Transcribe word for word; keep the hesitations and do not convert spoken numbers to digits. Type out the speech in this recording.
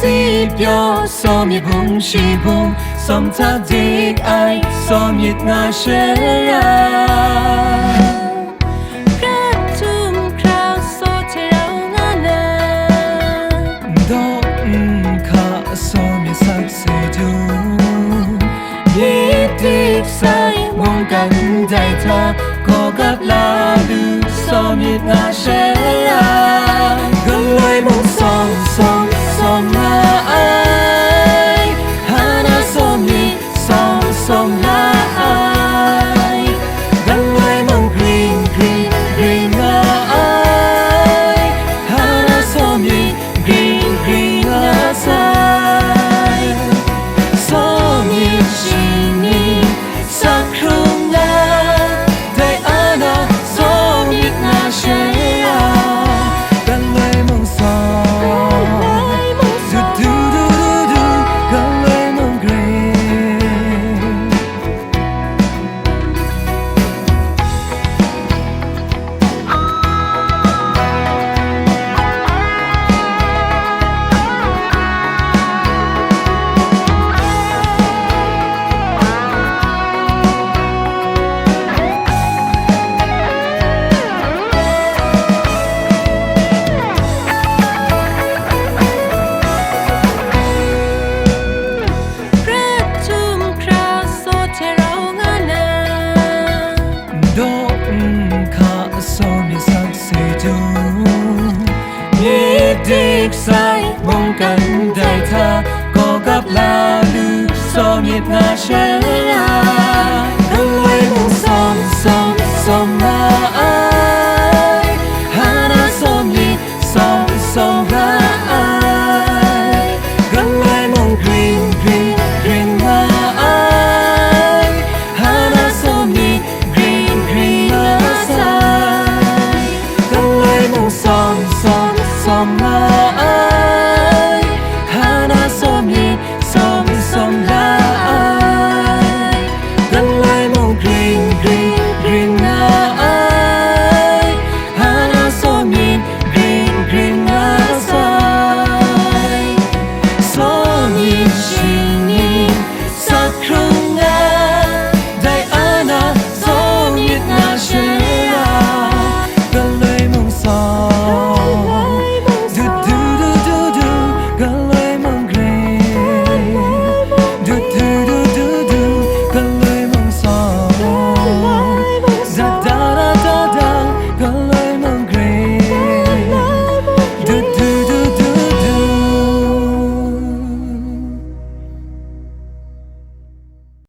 Sipyaw sawm myit hpung shi hpung, sawm hta dik ai sawm myit nga shara. Prat htum hkra saw hte rau nga na, daw n hka sawm myit sak se du, myit dik sai mungkan ndai hta, gaw gap la lu sawm myit nga shara. Galoi mung sawm sawm sawm nga ai, hana sawm myit sawm sawm nga ai. Galoi mung gring gring gring nga ai, hana sawm myit gring gring nga sai. Sawm myit shi ni sak hkrung na, dai ana sawm myit nga shara. Galoi mung sawm, du du du du du, galoi mung gring. Prat htum hkra saw hte rau nga na, daw n hka sawm myit sak se du, myit dik sai mungkan ndai hta, gaw gap la lu sawm myit nga shara.